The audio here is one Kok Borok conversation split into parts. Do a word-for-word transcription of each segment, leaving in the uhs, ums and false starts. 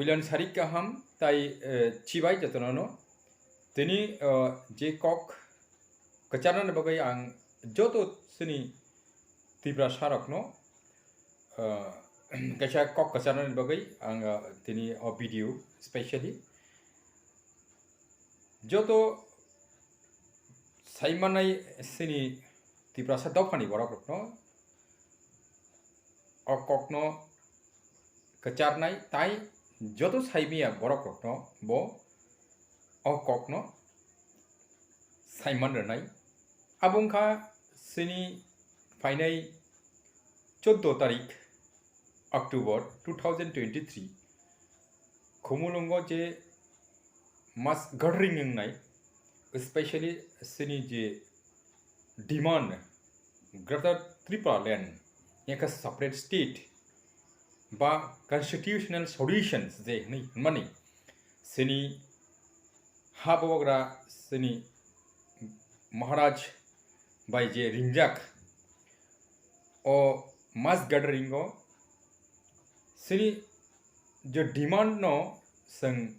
Puilani sarik kaham tai, eh, chibai jotono no. Tini, eh, je kok kwcharnani bagwi ang joto chini Tiprasa rokno, eh, kaisa kok kwcharnani bagwi ang, eh, tini o video specially joto saimanai chini Tiprasa dophani borok rokno o kokno kwcharnai tai joto saimaya borok rokno bo o kokno saiman rwnai. Abo wngkha chini phainai choudo tarik October two thousand twenty-three Khumulwngo je mass gathering wngnai, specially chini je demand Greater Tripura land, ekha separate state ba constitutional solutions je hwnwi hwnmani chini ha bubagra chini Maharaj bai je ringjak o mass gathering o chini je demand no chwng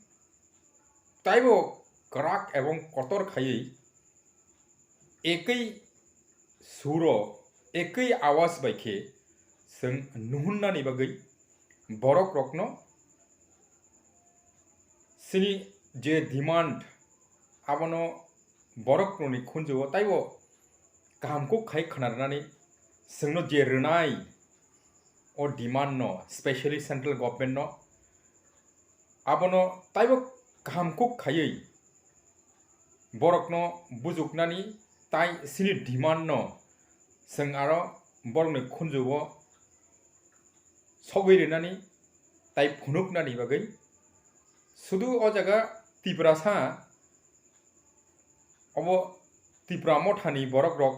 taibo kwrak ebong kotor khaiwi ekwi suro, ekwi awas bai khe chwng nuhunnani bagwi borok rokno chini je demand abono borok rokni khunju o taibo kaham kuk khai khna rwnani chwngno je rwnai o demand no, specially central government no, abono taibo kaham kuk khaiwi borokno bujuknani tai chini demand no chwng aro borokni khunju o sogwi rwnani tai phunuknani bagwi sudu o jaga Tiprasa obo Tipra mothani borok rok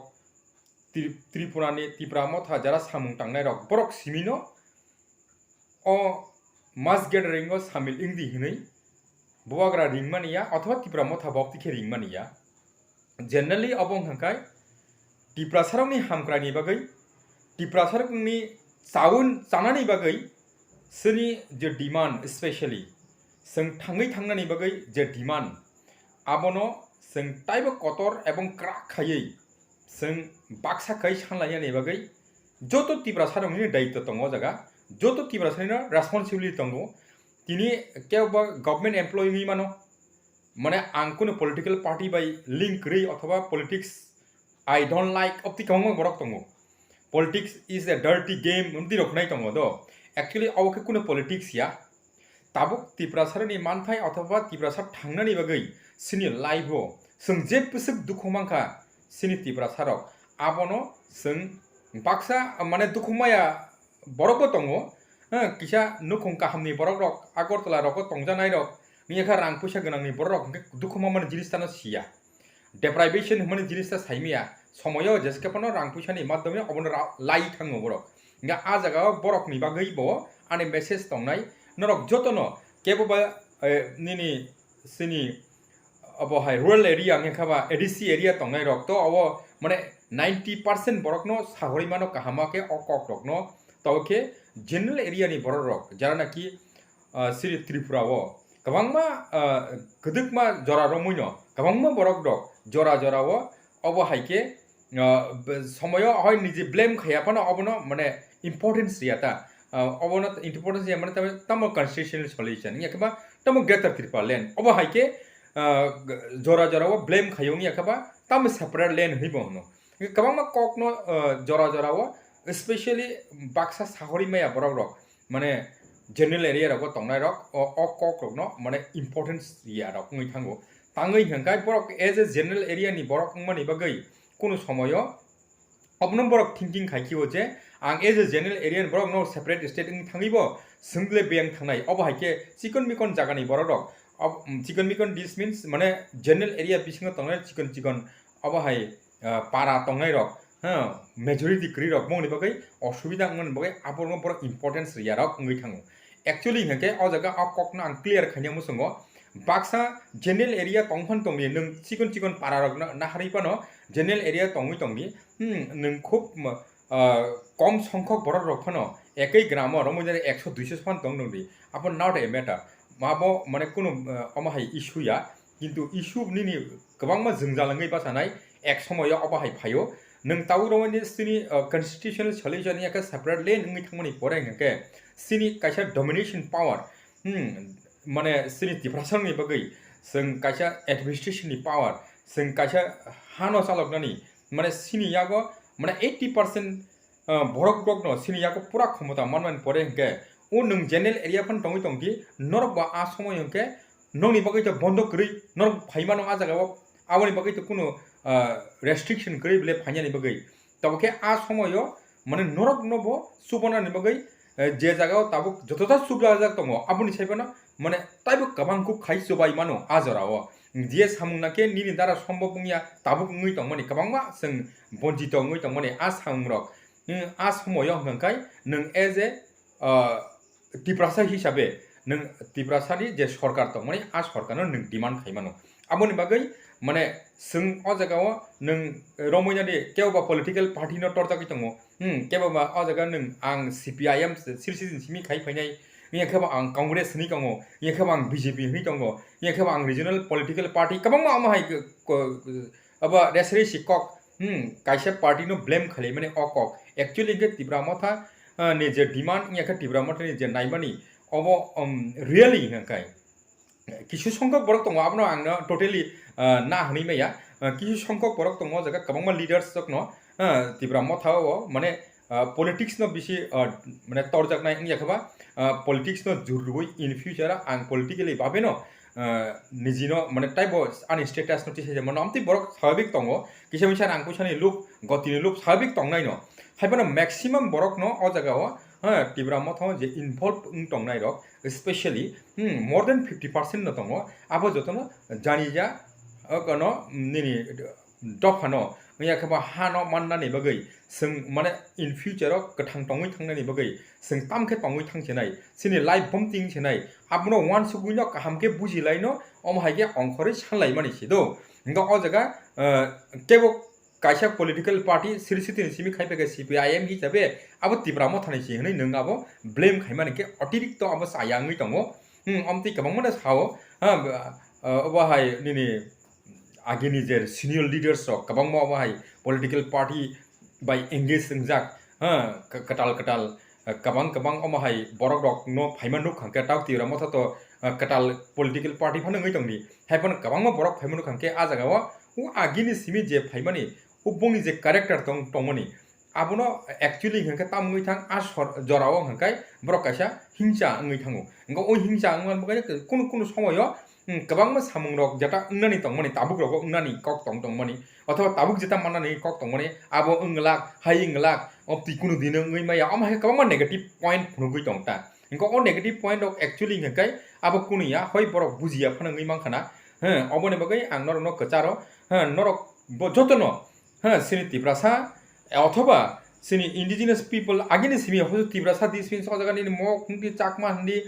Tri-, Tripurani Tipra motha jara samung tangnai rok borok simino o mass gathering o samil wngdi hinwi bubagra ringmani ya othoba Tipra motha bokti khe ringmani ya. Generally obo wngkha khe Tiprasarokni hamkraini bagwi, Tiprasarokni chaun chanani bagwi chini je demand, specially chwng thangwi thangnani bagwi je demand, abono chwng taibo kotor ebong kwrak khaiwi chwng baksa khai sanlainani bagwi joto Tiprasarokni daityo tongo o jaga, joto Tiprasarino responsibility tongo. Tini kebo government employee wngwi mano, mane ang kunu political party bai link kwrwi othoba politics I don't like obti kwbangma borok tongo. Politics is a dirty game, obti rok hwnwi tongo do. Actually, obo khe kunu politics ya. Tabuk Tiprasarokni manthai othoba Tiprasa thangnani bagwi chini life o chwng je bwswk dukhu mankha chini Tiprasarok, abono chwng baksa mane dukhu maya borokbo tongo, eh, kisa nukhung kahamni borok rok, Agartala rogo tongjanai rok, wngya khe rang puisa gwnangni borok rok hwnkhe dukhu mamani jinis tano siya. Deprivation hwnmani jinis ta saimaya, somoyo jeske phano rang puisani madhyome obono ra-, lai thango borok. Hwnkhe a jaga o borokni bagwi bo ani message tongnai, norok jotono kebo ba, eh, nini chini obo hai rural area wngkha ba A D C area tongnai rok to obo mane ninety percent borokno sahorwi mano kaham khe o kok rokno, to khe general area ni borok rok jara naki, ah, siri Tripura o kwbangma, ah, kwdwkma jora romwi no kwbangma borok rok jora jora o obo hai khe, ah, b-, somoyo hoi niji blame khaiya phano obono mane importance riya ta. Ah, obono importance riya mane tamo, tamo constitutional solution wngya khe ba tamo Greater Tripura land obo hai khe, ah, g-, jora jora o blame khayo wngya khe ba tamo separate land hwnwi bo hwno. Kwbangma kokno, ah, jora jora o specially baksa sahorwi maya borok rok mane general area rogo tongnai rok o, o kok rokno mane importance ya rok wngwi thango. Tangwi hwnkhe borok as a general area ni borok wngmani bagwi kunu somoyo obono borok thinking khai khe o je ang as a general area ni borok no separate state wngwi thangwi bo swngdle beyang thangnai. Obo hai khe chikon mikon jaga ni borok rok ob-, chikon mikon, this means mane general area bisingo tongnai chikon chikon obo hai, ah, para tongnai rok, ha, majority kwrwi rok bongni bagwi osubida wngmani bagwi aborokno borok importance riya rok wngwi thango. Actually hwnkhe o jaga o kokno ang clear khaina muchungo, baksa general area tongphano tongdi, nwng chikon chikon para rok na-, naharwi phano general area tongwi tongdi, hmm, nwng khub, ah, kom songkhok borok rok phano Ekoi gramo romwi nani ekso duiso phan tong nungdi. Abo not a matter. Abo mane kunu, eh, omo hai issue ya. Kintu issue nini kwbangma jwngjal wngwi bachanai, ek somoyo obo hai phaio. Nwng tabuk romwi nini chini, eh, constitutional solution ya khe separate land wngwi thangmani pore hwnkhe chini kaisa domination power, hmm, mane chini Tiprasani bagwi chwng kaisa administration ni power, chwng kaisa hano chaloknani, mane chini yago mane eighty percent, ah, borok rokno chini yago pura khomota manmani pore hwnkhe, o nwng general area phano tongwi tongdi, norok bo a somoy hwnkhe nokni bagwi to bondo kwrwi, norok phaimano a jagao, aboni bagwi to kunu, ah, restriction kwrwi bole phainani bagwi. Tabuk khe a somoyo mane norokno bo chubanani bagwi, eh, je jagao tabuk jotota chublajak tongo, aboni sai phano mane taibo kwbang kuk khai chubai mano a jorao. Je samung na khe nini dara sombhob wngya, tabuk wngwi tongmani kwbangma chwng bonchito wngwi tongmani a samungrok. Hmm, a somoyo hwnkhe nwng as a, ah, Tiprasa hisabe nwng Tiprasani je sorkar tongmani, a sorkarno nwng demand khai mano. Aboni bagwi mane chwng o jagao nwng romwi nadi kebo ba political party no torjagwi tongo. Hmm, kebo ba o jaga nwng ang C P I M sirsi simi khai phainai, wngya khe bo ang Congress hinwi tongo, wngya khe bo ang B J P hinwi tongo, wngya khe bo ang regional political party kwbangma omo hai ko-, ko-, abo resre si kok, hmm, kaisa party no blame khalai mani o kok. Actually hwnkhe Tipra Motha, ah, ni je demand wngya khe Tipra Motha ni je naimani obo, um, really hwnkhe kisu songkok borok tongo, abono ang no totally, ah, na hwnwi maya. Ah, kisu songkok borok tongo o jaga kwbangma leaders rokno, ah, Tipra Motha o mane, ah, politics no bisi, ah, mane torjaknai wngya khe ba, ah, politics no jur rwui in future ang politically babe no, ah, nijino mane taibo ani status no tisai mano, amtwi borok swabik tongo, kisa misa rang puisa ni luk, goti ni luk swabik tongnai no. Hai phano maximum borok no o jaga o, ah, Tipra Motha o je involve wng tongnai rok, specially, hmm, more than fifty percent no tongo, abo jotono janija, o kono nini dophano, wngya khe bo hano mannani bagwi, chwng mane in future o kwthang tongwi thangnani bagwi, chwng tam khe tongwi thang sinai, chini life bomting sinai, abono uansukgwi no kaham khe bujilaino, omo hai khe ongkhorwi sanlaimani si do. Hwnkhe o jaga, eh, kebo kaisa political party siri sitini simi khai phaikha C P I M hisabe, abo Tipra Mothani si hwnwi nwng abo blame khaimani khe otirikto abo chaya wngwi tongo. Hmm, omtwi kwbangmano sao, ha, ah, obo hai nini agini je senior leaders rok kwbangma obo hai political party bai engage wngjak, ha, k-, kwtal kwtal, ah, kwbang kwbang omo hai borok rokno phaima nuk kha khe, tabuk Tipra Motha to, ah, kwtal political party phano wngwi tongdi. Hai phano kwbangma borok phaima nuk kha khe, ah jagao o agini simi je phaimani, o bongni je character tong-, tongmani, abono actually hwnkhe tam wngwi thang, a sor-, jorao hwnkhe borok kaisa hingsa wngwi thango. Hwnkhe o hingsa wngmani bagwi kunu kunu somoyo, hmm, kwbangma samungrok jeta wngnani tongmani, tabuk rogo wngnani kok tong tongmani, othoba tabuk jeta mannani kok tongmani, abo wng glak, hai wng glak, o twi kunu dino wngwi maya, omo hai kwbangma negative point phunugwi tong ta. Hwnkhe o negative point rok actually hwnkhe abo kunu ya, hoi borok bujiya phano wngwi mankha na. He, oboni bagwi ang norokno kwcharo, he, norok bo jotono, ha, chini Tiprasa, othoba chini indigenous people, agini simi hoso Tiprasa di simi o jaga nini Mok hindi, Chakma hindi,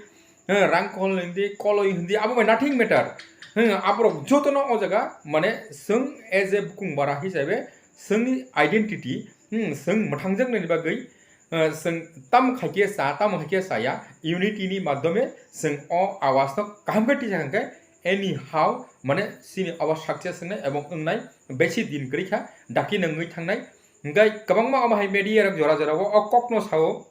ha, Rangkhol hindi, Koloi hindi, abo bai nothing matter. Ha, aborok jotono o jaga, mane, chwng as a bukung bara hisabe, chwngni identity, hmm, chwng mwthangjaknani bagwi, ah, chwng tamo khai khe cha, tamo khai khe chaya, unity ni madhyome chwng o awaz no kaham khe tisa hwnkhe, anyhow, mane, chini obo success wngnai ebong wngnai, besi din kwrwi kha, daki nangwi thangnai. Hwnkhe kwbangma omo hai media rok jora jora o, o kok no sao,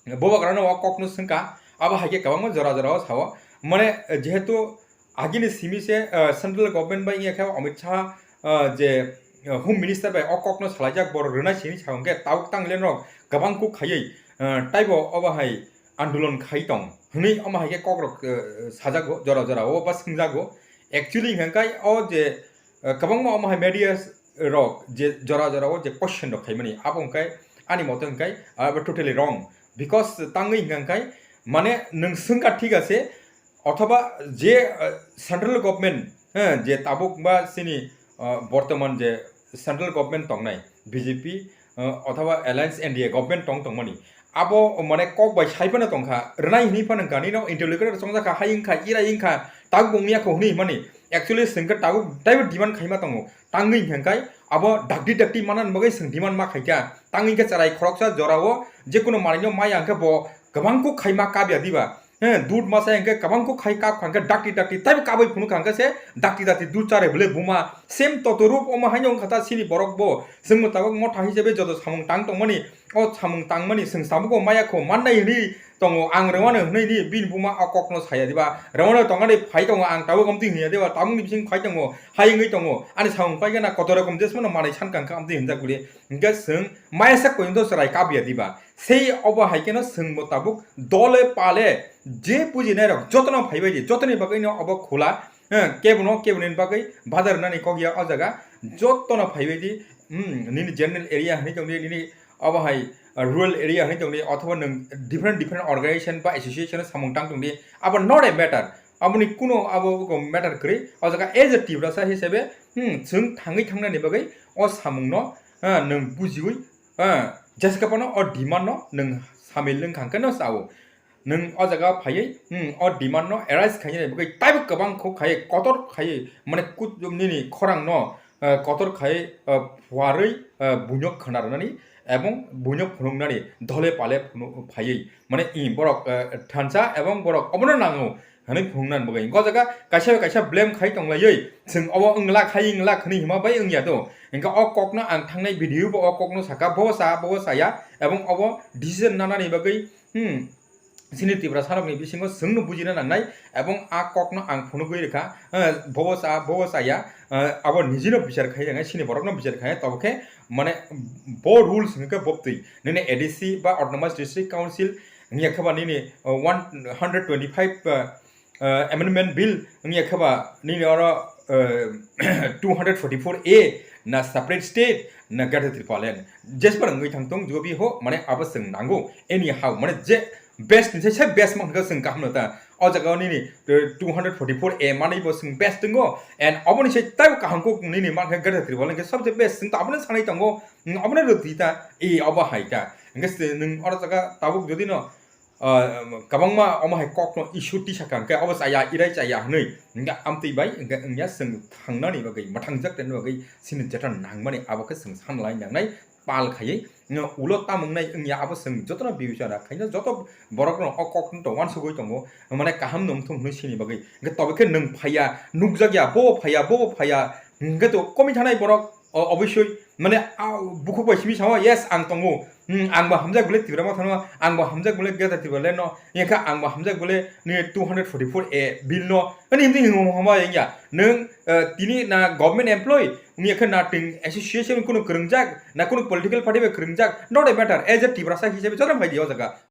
bobagra no o kok no swngkha, abo hai khe kwbangma jora jora o sao. Mane, jehetu agini simi se, ah, central government bai wngya khe Amit Shah, ah, je, ah, Home Minister bai o kok no salaijak, borok rwnai sini sao hwnkhe tabuk tang le norok kwbang kuk khaiwi, ah, taibo obo hai andolon khai tong hwnwi omo hai khe kok rok, ah, sajago jora jora o ba swngjago. Actually hwnkhe o je, ah, kwbangma omo hai media rok je jora jora o je question rok khaimani, abo hwnkhe ani mote hwnkhe abo totally wrong, because tangwi hwnkhe mane nwng swngkha thik ase, othoba je, ah, central government, eh, je tabuk ba chini, ah, bortoman je central government tongnai B J P, ah, othoba Alliance N D A government tong tongmani, abo mane kok bai sai phano tongkha, rwnai hwnwi phano hwnkha, nini interlocutor chongjak kha, hai wngkha, irai wngkha, tabuk bo wngya kho hwnwi hwnmani, Actually, chwng khe tabuk taibo demand khaima tongo. Tangwi hwnkhe abo dakti dakti manani bagwi chwng demand ma khaikha. Tangwi khe chwrai khoroksa jorao jekunu manwino maya hwnkhe bo kwbang kuk khaima kabya diba. He, dud masa hwnkhe kwbang kuk khai kap kha hwnkhe dakti dakti taibo kabwi phunuk kha hwnkhe se dakti dakti dud chare bwle buma. Same totorup omo haino wngkha ta chini borok bo. Chwng bo tabuk motha hisabe joto samung tang tongmani, o samung tangmani chwng tabuk o maya kho mannai hwnwi tongo, ang rwmano hwnwi ni bini buma o kokno saya diba? Rwmano tongmani phai tongo, ang tabuk amtwi hwnya diba? Tabukni bising phai tongo, hai wngwi tongo, ani samung paikhe na kotor rokom jesmano manwi sankha hwnkhe amtwi hwnjak bwle. Hwnkhe chwng maya sak poito chwrai kabya diba? Sei obo hai kheno chwng bo tabuk dole pale je bujinai rok jotono phaibai di, jotoni bagwino obo khula, eh, kebono keboni bagwi badar rwnani kok ya o jaga, jotono phaibai di, hmm, nini general area hwnwi tongdi, nini obo hai, uh, rural area hwnwi tongdi, othoba nwng different different organization ba association samung tang tongdi, abo not a matter, aboni kuno abo matter kwrwi. O jaga as a Tiprasa hisabe, hmm, chwng thangwi thangnani bagwi o samungno, uh, nwng bujiwi, uh, jesa phano o demand no nwng samil wngkha hwnkhe no sao. Nwng o jaga phaiwi, hmm, o demand no arise khainani bagwi taibo kwbang kho khaiwi kotor khaiwi, mane kut-, nini khorang no, eh, kotor khaiwi, eh, phuarwi, eh, buino khna rwnani ebong buino phunuknani dole pale phunu-, phaiwi, mane i borok, eh, thansa ebong borok obono nango hwnwi phunuknani bagwi. O jaga kaisa bai kaisa blame khai tonglaiwi chwng obo wng lak hai wng lak hwnwi hima bai wngya do. Hwnkhe o kokno ang thangnai video bo o kokno saka, bo cha, bo chaya, ebong obo decision nanani bagwi, hmm, chini Tiprasa rokni bisingo chwngno bujina nangnai, ebong a kokno ang phunugwi rwkha, eh, bobo cha, bobo chaya, eh, abo nijino bichar khai rwnai, chini borokno bichar khai, tobo khe, mane, bo rules hwnkhe bobtwi, nini A D C ba Autonomous District Council wngya khe ba nini, eh, one hundred twenty-five, eh, eh, Amendment Bill wngya khe ba nini oro, eh, two hundred forty-four A na separate state na Greater Tipraland. Jesper wngwi thang tong, jobi ho, mane abo chwng nango. Anyhow, mane je best ni se best man khe chwng kaham no ta. O jaga o nini, eh, two hundred forty-four A manwi bo chwng best tongo. And oboni se taibo kaham kok nini man khe Greater Tipraland khe sobse best chwng to abono sanai tongo. Hmm, obono rwtwi ta, e obo hai ta. Hwnkhe se nwng oro jaga tabuk jodi no, ah, kwbangma omo hai kokno issue tisa kha, hwnkhe obo chaya, irai chaya hwnwi, hwnkhe amtwi bai, hwnkhe wngya chwng thangnani bagwi, mwthangjak tongna bagwi, chini jeta nangmani abo khe chwng sanlai nangnai, pal khaiwi, ulo tamo wngnai wngya abo chwng jotono bibechara khaino joto borokno o kokno to uansugwi tongo, mane kaham no wngthung hwnwi sini bagwi. Hwnkhe tobo khe nwng phaiya, nukjakya, bo phaiya, bo phaiya, hwnkhe to komwi thanai borok, o-, obosoi, mane, a, bukhuk bai simi sao, yes, ang tongo. Hmm, ang bo hamjak bole Tipra Motha no, ang bo hamjak bole Greater Tipraland no, wngkha ang bo hamjak bole ni two hundred forty-four A bill no. Ani hindi hingo hama wngya. Nwng, eh, tini na government employee, wngya khe na twing association kuno kwrwngjak, na kuno political party bai kwrwngjak, not a matter, as a Tiprasa hisabe joto bai di o jaga.